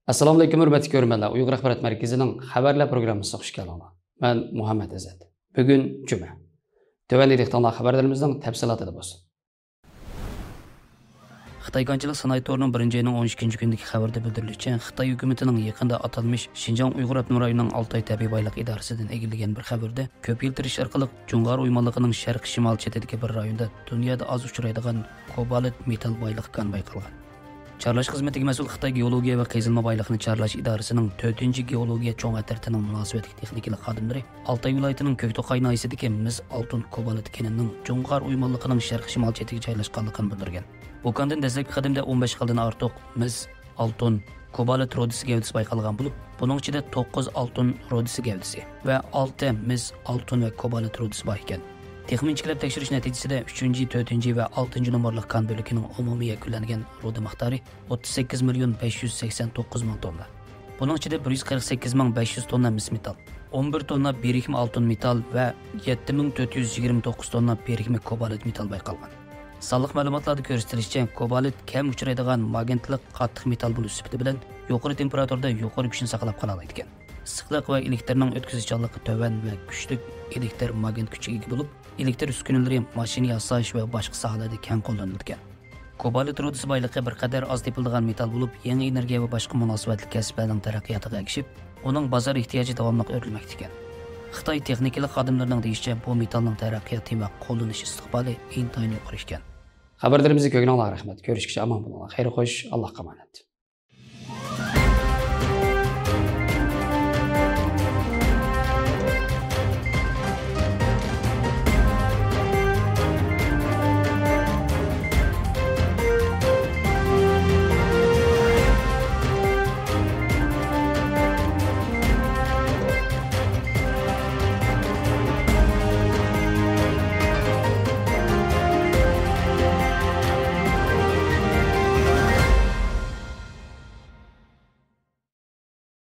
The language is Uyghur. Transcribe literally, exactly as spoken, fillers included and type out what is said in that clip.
ئەسسالامۇئەلەيكۇم، ھۆرمەتلىك كۆرۈرمەنلەر. ئۇيغۇر ئاخبارات مەركىزىنىڭ خەۋەرلەر پروگراممىسىغا خۇش كەلدىڭلار. مەن مۇھەممەد ئىززەت. بۈگۈن جۈمە. تۆۋەندە دىققىتىڭلار خەۋەرلىرىمىزنىڭ تەپسىلاتىدا بولسۇن. خىتاي كانچىلىق سانائەت تورىنىڭ بىرىنچى ئاينىڭ ئون ئىككىنچى كۈنىدىكى خەۋىرىدە بىلدۈرۈلۈشىچە، خىتاي ھۆكۈمىتىنىڭ يېقىندا ئاتالمىش شىنجاڭ ئۇيغۇر ئاپتونوم رايونىنىڭ ئالتاي تەبىئىي بايلىق ئىدارىسىدىن ئىگىلىگەن بىر خەۋىرىدە، كۆپ يىل تىرىشىش ئارقىلىق جۇڭغار ئويمانلىقىنىڭ شەرقىي شىمال چېتىدىكى بىر رايوندا دۇنيادا ئاز ئۇچرايدىغان كوبالت مېتال بايلىقى كانى بايقالغان. چارلاش خىزمىتىگە مەسئۇل خىتاي گېئولوگىيە ۋە قېزىلما بايلىقنى چارلاش ئىدارىسىنىڭ تۆتىنچى گېئولوگىيە چوڭ ئەترىتىنىڭ مۇناسىۋەتلىك تېخنىكىلىق خادىملىرى ئالتاي ۋىلايىتىنىڭ كۆكتوقاي ناھىيەسىدىكى مىس ئالتۇن كوبالت كېنىنىڭ جۇڭغار ئويمانلىقىنىڭ شەرقىي شىمال چېتىگە جايلاشقانلىقىنى بىلدۈرگەن. بۇ كاندىن دەسلەپكى قەدەمدە ئون بەش خىلدىن ئارتۇق مىس ئالتۇن كوبالت رۇدىسى گەۋدىسى بايقالغان بولۇپ، بۇنىڭ ئىچىدە توققۇز ئالتۇن رۇدىسى گەۋدىسى ۋە ئالتە مىس ئالتۇن ۋە كوبالت رۇدىسى بار ئىكەن. تېخمىنچىلەپ تەكشۈرۈش نەتىجىسىدە، ئۈچىنچى، تۆتىنچى ۋە ئالتىنچى نومۇرلۇق كان بۆلىكىنىڭ ئومۇمىي يەكۈنلەنگەن رۇدا مىقدارى ئوتتۇز سەككىز مىليون بەش يۈز سەكسەن توققۇز مىڭ توننا. بۇنىڭ ئىچىدە بىر يۈز قىرىق سەككىز مىڭ بەش يۈز توننا مىس مېتال، ئون بىر توننا بىرىكمە ئالتۇن مېتال ۋە يەتتە مىڭ تۆت يۈز يىگىرمە توققۇز توننا بىرىكمە كوبالت مېتال بايقالغان. سانلىق مەلۇماتلاردا كۆرسىتىلىشىچە، كوبالت كەم ئۇچرايدىغان ماگنىتلىق قاتتىق مېتال بولۇش سۈپىتى بىلەن يۇقىرى تېمپېراتۇرىدا يۇقىرى كۈچنى ساقلاپ قالالايدىكەن. ئىسسىقلىق ۋە ئېلېكترنىڭ ئۆتكۈزۈشچانلىقى تۆۋەن ۋە كۈچلۈك ئېلېكتر ماگنىت كۈچىگە ئىگە بولۇپ، ئېلېكتر ئۈسكۈنىلىرى، ماشىنا ياساش ۋە باشقا ساھەلەردە كەڭ قوللىنىلىدىكەن. كوبالت رۇدىسى بايلىقى بىر قەدەر ئاز تېپىلىدىغان مېتال بولۇپ، يېڭى ئېنېرگىيە ۋە باشقا مۇناسىۋەتلىك كەسىپلەرنىڭ تەرەققىياتىغا ئەگىشىپ، ئۇنىڭ بازار ئېھتىياجى داۋاملىق ئۆرلىمەكتە ئىكەن. خىتاي تېخنىكىلىق خادىملىرىنىڭ دېيىشىچە، بۇ مېتالنىڭ تەرەققىياتى ۋە قوللىنىش ئىستىقبالى ئىنتايىن يۇقىرى ئىكەن. خەۋەرلىرىمىزنى كۆرگىنىڭلارغا رەھمەت. كۆرۈشكىچە ئامان بولۇڭلار. خەير خوش، ئاللاھقا ئامانەت.